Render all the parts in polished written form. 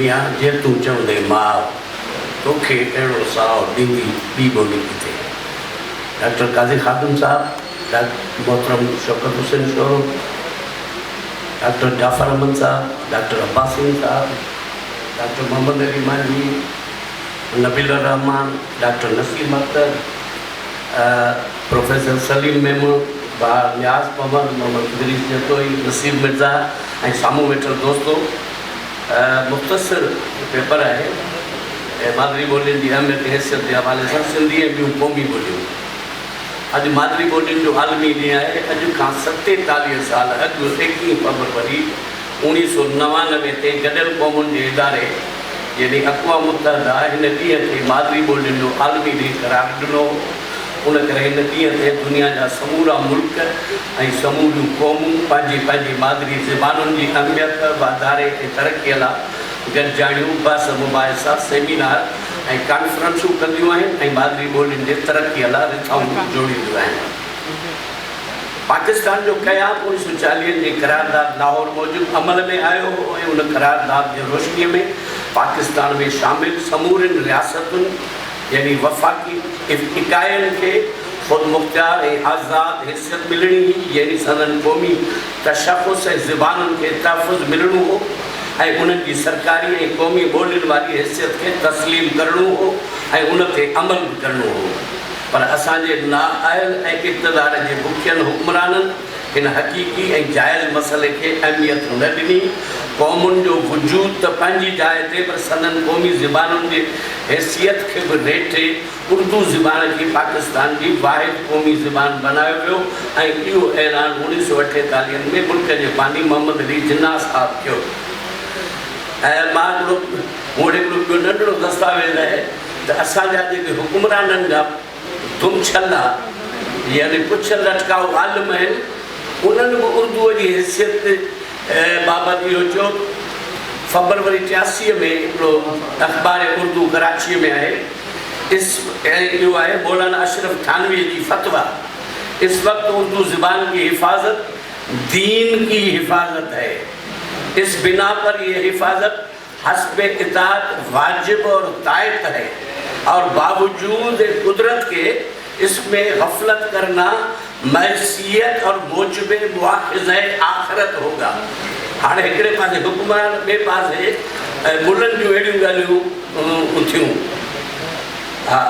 ڏني آ، جي تون چوندين ماء، توکي اهڙو ساء ڏيندي ٻي ٻولي ڪٿي؟ ڊاڪٽر قاضي خادم صاحب، ڊاڪٽر محترم شوڪت حسين شورو، ڊاڪٽر جعفر احمد صاحب، ڊاڪٽر عباس سنگهه صاحب، ڊاڪٽر محمد علي مانجهي، نبيل الرحمان، ڊاڪٽر نسيم اختر، پروفيسر سليم ميمڻ، ڀاء نياز محمد، محمد ادريس جتوئي، نصير مرزا ۽ سامهون ويٺل دوستو مختصر پيپر آهي مادري ٻولين جي اهميت ۽ حيثيت جي حوالي سان سنڌي ۽ ٻيون قومي ٻوليون. اڄ مادري ٻولين جو عالمي ڏينهن آهي. اڄ کان 47 سال اڳ ايڪيهين فبروري 1999 تي گڏيل قومن جي اداري يعني اقوام متحده هن ڏينهن کي مادري ٻولين جو عالمي ڏينهن قرار ڏنو هو. ان ڪري هن ڏينهن تي دنيا جا سمورا ملڪ ۽ سموريون قومون پنهنجي پنهنجي مادري زبانن جي اهميت، واڌاري ۽ ترقيء لا گڏجاڻيون، بحث مباحثا، سيمينار ۽ ڪانفرنسون ڪنديون آهن ۽ مادري ٻولين جي ترقيء لا رٿائون جوڙينديون آهن. پاڪستان جو قيام اوڻيهه سؤ چاليهن جي قرارداد لاهور موجب عمل ۾ آيو هو ۽ ان قرارداد جي روشنيء ۾ پاڪستان ۾ شامل سمورين رياستن يعني وفاقي اڪائين کي خودمختيار ۽ آزاد حيثيت ملڻي هئي يعني سندن قومي تشخص ۽ زبانن کي تحفظ ملڻو هو ۽ انهن جي سرڪاري ۽ قومي ٻولين واري حيثيت کي تسليم ڪرڻو هو ۽ ان تي عمل به ڪرڻو هو پر اسان جي نااهل ۽ اقتدار جي بکين حڪمرانن هن حقيقي ۽ جائز مسئلي کي اهميت نه ڏني. قومن جو وجود ته پنهنجي جاء تي پر سندن قومي زبانن جي حيثيت کي به ريٽي اردو زبان کي پاڪستان جي واحد قومي زبان بنايو ويو ۽ اهو اعلان اوڻيهه سؤ اٺيتاليهن ۾ ملڪ جي باني محمد علي جناح صاحب ڪيو ۽ مان هڪڙو مون وٽ هڪڙو ٻيو ننڍڙو دستاويز آهي ته اسان جا جيڪي حڪمرانن جا دم ڇلا يعني پڇ لٽڪائو عالم آهن انهن به اردوء جي حيثيت بابت اهو چيو ته فبروري 83 ۾ هڪڙو اخبار اردو ڪراچيء ۾ آهي اس ۽ اهو آهي مولانا اشرف ٿانويء جي فتويٰ اس وقت اردو زبان ڪي حفاظت دين ڪي حفاظت هي اس بنا پر يه حفاظت حسب اطاعت واجب اور طاعت هي اور باوجود قدرت ڪي اس ۾ غفلت ڪرنا معصيت اور موجب مواخذه آخرت هوگا. هاڻي هڪڙي پاسي حڪمران ٻئي پاسي ملن جون اهڙيون ڳالهيون ٿيون. ها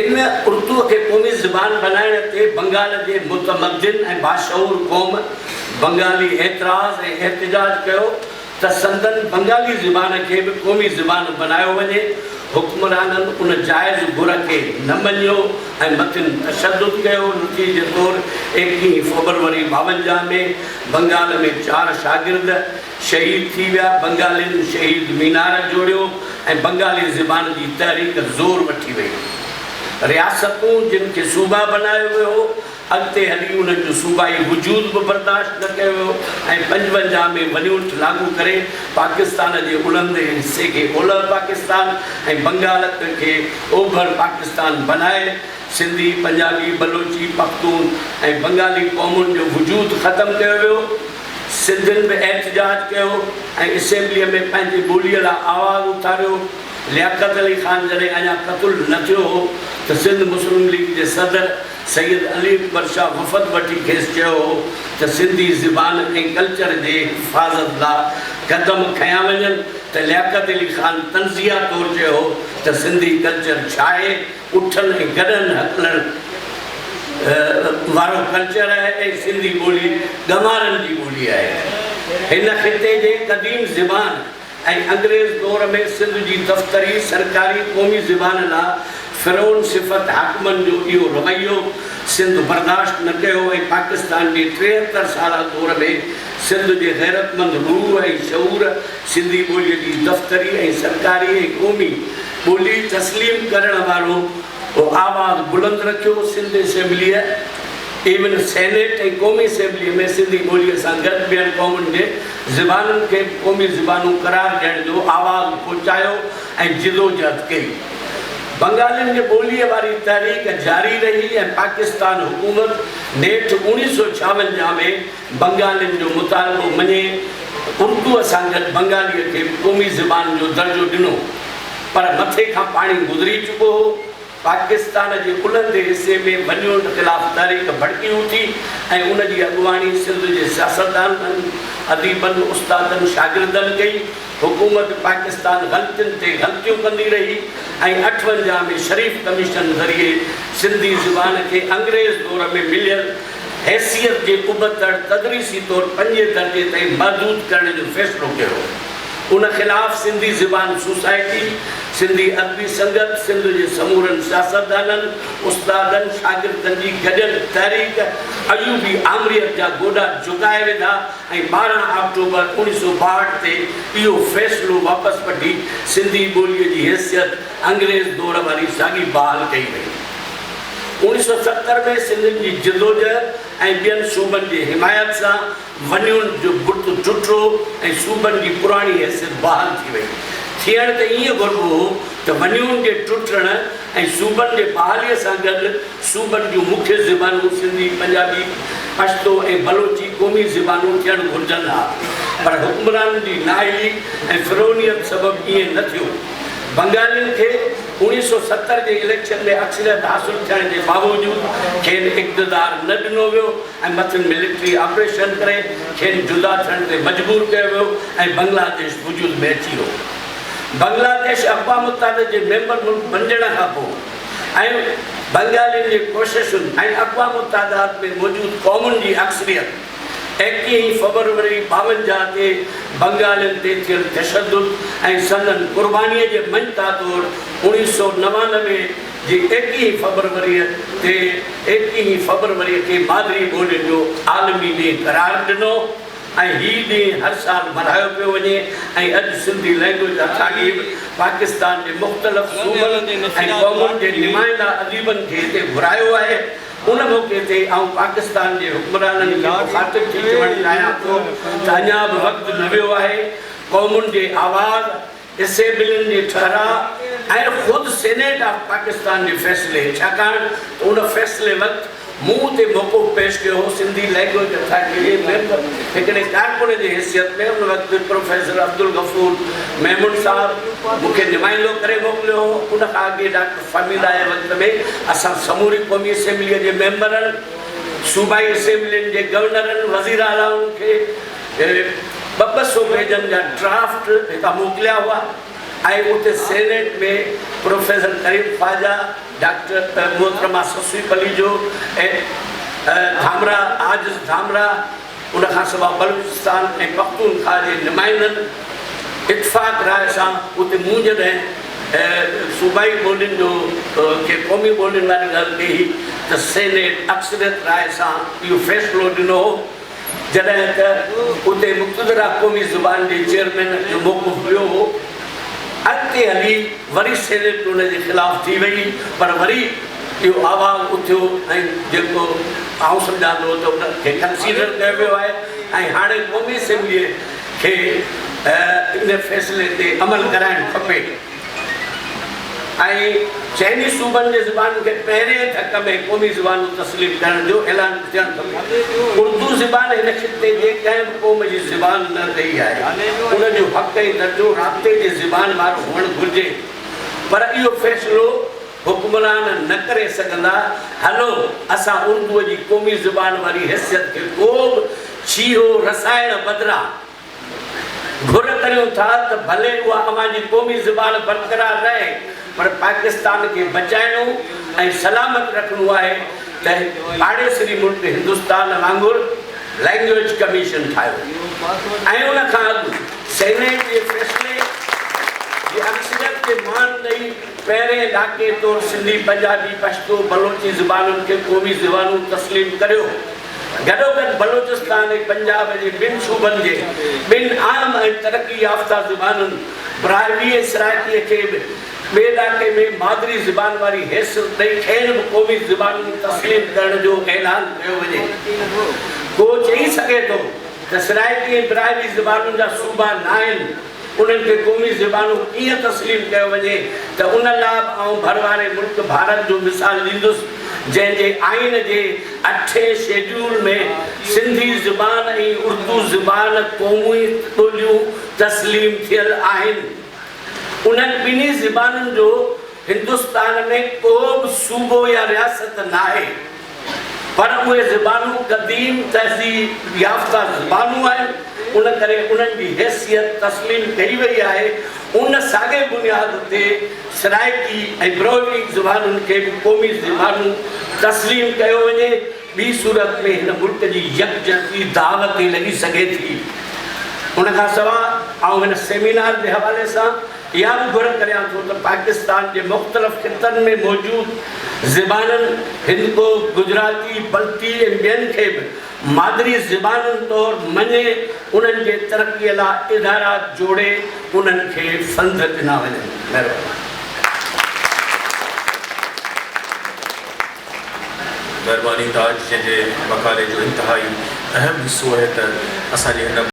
ان اردوء کي قومي زبان بنائڻ تي بنگال جي متمدن ۽ باشعور قوم بنگالي اعتراض ۽ احتجاج ڪيو ته سندن بنگالي زبان کي به قومي زبان بنايو وڃي، حڪمرانن ان جائز گهر کي نه مڃيو ۽ مٿن تشدد ڪيو، نتيجي طور ايڪيهين فبروري ٻاونجاهه ۾ بنگال ۾ چار شاگرد شهيد ٿي ويا، بنگالين شهيد مينار جوڙيو ۽ بنگالي زبان جي تحريڪ زور وٺي وئي. رياستون جن کي صوبا بنايو ويو هو، اڳتي هلي انهن جو صوبائي وجود به برداشت نه ڪيو ويو ۽ 55 ۾ ونيونٽ لاڳو ڪري پاڪستان جي الهندي حصي کي اولهه پاڪستان ۽ بنگال کي اوڀر پاڪستان بنائي سنڌي، پنجابي، بلوچي، پختون ۽ بنگالي قومن جو وجود ختم ڪيو ويو. سنڌين به احتجاج ڪيو ۽ اسيمبليء ۾ پنهنجي ٻوليء لاء آواز اٿاريو. لياقت علي خان جڏهن اڃا قتل نه ٿيو هو ته سنڌ مسلم ليگ جي صدر سيد علي اڪبر شاهه وفد وٺي کيس چيو هو ته سنڌي زبان ۽ ڪلچر جي حفاظت لا قدم کنيا وڃن ته لياقت علي خان طنزيه طور چيو هو ته سنڌي ڪلچر ڇاهي اٺن ۽ گڏهن هڪلڻ وارو ڪلچر آهي ۽ سنڌي ٻولي ڳنوارن جي ٻولي آهي. هن خطي جي قديم زبان ۽ انگريز دور ۾ سنڌ جي دفتري، سرڪاري، قومي زبان لا فرعون صفت حاڪمن جو اهو رويو سنڌ برداشت نه ڪيو ۽ پاڪستان جي 73 سالا دور ۾ سنڌ جي غيرتمند روح ۽ شعور سنڌي ٻوليء جي دفتري ۽ سرڪاري ۽ قومي ٻولي تسليم ڪرڻ وارو آواز بلند رکيو. سنڌ اسيمبليء، ايون سينيٽ ۽ قومي اسيمبليء ۾ سنڌي ٻوليء سان گڏ ٻين قومن جي زبانن کي به قومي زبانون قرار ڏيڻ جو آواز پهچايو ۽ جدوجهد ڪئي. بنگالين جي ٻوليء واري تحريڪ جاري رهي ۽ پاڪستان حڪومت نيٺ 1956 ۾ بنگالين جو مطالبو مڃي اردوء سان گڏ بنگاليء کي به قومي زبان جو درجو ڏنو، پر مٿي کان پاڻي گذري چڪو هو. پاڪستان جي الهندي حصي ۾ ون يونٽ خلاف تحريڪ ڀڙڪي اٿي ۽ ان جي اڳواڻي سنڌ جي سياستدانن، اديبن، استادن، شاگردن ڪئي. حڪومت پاڪستان غلطين تي غلطيون ڪندي رهي ۽ 58 ۾ شريف ڪميشن ذريعي سنڌي زبان کي انگريز دور ۾ مليل حيثيت جي ابتڙ تدريسي طور پنجين درجي تائين محدود ڪرڻ جو فيصلو ڪيو هو. ان خلاف سنڌي زبان سوسائٽي، سنڌي ادبي سنگت، سنڌ جي سمورن سياستدانن، استادن، شاگردن جي گڏيل تحريڪ ايوبي آمريت جا گوڏا جهڪائي وڌا ۽ 12 آڪٽوبر 1962 تي اهو فيصلو واپس وٺي سنڌي ٻوليء جي حيثيت انگريز دور واري ساڳي بحال ڪئي وئي. 1970 ۾ سنڌين جي جدوجهد ۽ ٻين صوبن جي حمايت سان ون يونٽ جو بت ٽٽو ۽ صوبن جي پراڻي حيثيت بحال ٿي وئي. ٿيڻ ته ائين گهربو هو ته ون يونٽ جي ٽٽڻ ۽ صوبن جي بحاليء سان گڏ صوبن جون مکيه زبانون سنڌي، پنجابي، پشتو ۽ بلوچي قومي زبانون ٿيڻ گهرجن ها، پر حڪمرانن جي نااهلي ۽ فرعونيت سبب ائين نه ٿيو. بنگالين کي 1970 جي اليڪشن ۾ اڪثريت حاصل ٿيڻ جي باوجود کين اقتدار نه ڏنو ويو. ۽ مٿن ملٽري آپريشن ڪري کين جدا ٿيڻ تي مجبور ڪيو ويو ۽ بنگلاديش وجود ۾ اچي ويو. بنگلاديش اقوام متحده جي ميمبر ملڪ بنجڻ کان پوء ۽ بنگالين جي ڪوششن ۽ اقوام متحده ۾ موجود قومن جي اڪثريت ايڪيهين فبروري 52 تي بنگالين تي ٿيل تشدد ۽ سندن قرباني جي مڃتا طور 1999 جي ايڪيهين فبروريء تي ايڪيهين فبروريء کي مادري ٻولين جو عالمي ڏينهن قرار ڏنو ۽ هي ڏينهن هر سال ملهايو پيو وڃي ۽ اڄ سنڌي لئنگويج اٿارٽي به پاڪستان جي مختلف صوبن ۽ قومن جي نمائنده اديبن کي هتي گهرايو آهي. ان موقعي تي آئون پاڪستان جي حڪمرانن کي مخاطب ٿي چوڻ چاهيان ٿو ته اڃا به وقت نه ويو آهي، قومن جي آواز، اسيمبلين جي ٺهراء ۽ خود سينيٽ آف پاڪستان جي فيصلي ڇاڪاڻ ته ان فيصلي وقت مون اتي موقف پيش ڪيو هو سنڌي لئنگويج اٿارٽي جي ميمبر هڪڙي ڪارڪن جي حيثيت ۾ ان وقت پروفيسر عبدالغفور ميمڻ صاحب مون کي نمائندو ڪري موڪليو هو ان کان اڳي ڊاڪٽر فهميده جي وقت ۾ اسان سموري قومي اسيمبليء جي ميمبرن صوبائي اسيمبلين جي گورنرن وزيراعلائن کي ٻه ٻه سو پيجن جا ڊرافٽ هتان موڪليا هئا ۽ اتي senate ۾ professor Karim Khawaja, doctor محترمه سسئي پليجو ۽ ڌامراهه عاجز ڌامراهه ان کان سواء بلوچستان ۽ پختونخواهه جي نمائندن اتفاق راء سان اتي مون جڏهن صوبائي ٻولين جو کي قومي ٻولين واري ڳالهه ڪئي هئي ته سينيٽ اڪثريت راء سان اهو فيصلو ڏنو هو. جڏهن ته اتي مقتدره قومي زبان جي چيئرمين جو موقف ٻيو هو. اڳتي هلي وري سينيٽ ان جي خلاف ٿي وئي پر وري اهو آواز اٿيو ۽ جيڪو آئون سمجهان ٿو ته ان کي ڪنسيڊر ڪيو ويو آهي ۽ هاڻي قومي اسيمبليء کي ان فيصلي تي عمل ڪرائڻ کپي. ۽ چئني صوبن جي زبانن کي پهرئين ڌڪ ۾ قومي زبانون تسليم ڪرڻ جو اعلان به ٿيڻ کپي. اردو زبان هن خطي جي ڪنهن به قوم جي زبان نه رهي آهي. ان جو حق ۽ درجو رابطي جي زبان وارو هئڻ گهرجي. پر اهو فيصلو حڪمران نه ڪري سگهندا. هلو اسان اردوء جي قومي زبان واري حيثيت کي ڪو به ڇيهو رسائڻ بدران، گهر ڪريون ٿا ته ڀلي اها اوهان جي قومي زبان برقرار رهي پر پاڪستان کي بچائڻو ۽ سلامت رکڻو آهي ته پاڙيسري ملڪ هندستان وانگر لئنگويج ڪميشن ٺاهيو ۽ ان کان اڳ سينيٽ جي فيصلي جي اڪثريت کي مان ڏئي پهرين ڏاڪي طور سنڌي، پنجابي، پشتو، بلوچي زبانن کي قومي زبانون تسليم ڪريو. گڏوگڏ بلوچستان ۽ پنجاب جي ٻن صوبن جي ٻن اهم ۽ ترقي يافته زبانن براهوي ۽ سرائيڪيء کي به ٻئي ڏاڪي ۾ مادري زبان واري حيثيت ڏئي کين به قومي زبانون تسليم ڪرڻ جو اعلان ڪيو وڃي. ڪو چئي سگهي ٿو ته سرائيڪي ۽ براهوي زبانن جا صوبا ناهن، انهن کي قومي زبانون ڪيئن تسليم ڪيو وڃي ته ان لاء به آئون ڀر واري ملڪ ڀارت جو مثال ڏيندس. جنهن جي آئين جي اٺين شيڊيول ۾ سنڌي زبان ۽ اردو زبان قومي ٻوليون تسليم ٿيل آهن. انهن ٻنهي زبانن جو هندستان ۾ ڪو به صوبو يا رياست ناهي، پر اهي زبانون قديم تهذيب يافته زبانون آهن، ان ڪري انهن جي حيثيت تسليم ڪئي وئي آهي. ان ساڳئي بنياد تي سرائيڪي ۽ بروهي زبانن کي به قومي زبانون تسليم ڪيو وڃي، ٻي صورت ۾ هن ملڪ جي يڪجهتي داء تي لڳي سگهي ٿي. ان کان سواء آئون هن سيمينار جي حوالي سان اها به گهر ڪريان ٿو ته پاڪستان جي مختلف خطن ۾ موجود زبانن هندڪو، گجراتي، بلتي ۽ ٻين کي به مادري زبانن طور مڃي انهن جي ترقي لاء ادارا جوڙي انهن کي فند ڏنا وڃن. مهرباني. مهرباني تاج جنهن جي مقالي جو انتهائي اهم حصو آهي ته اسان جي هن.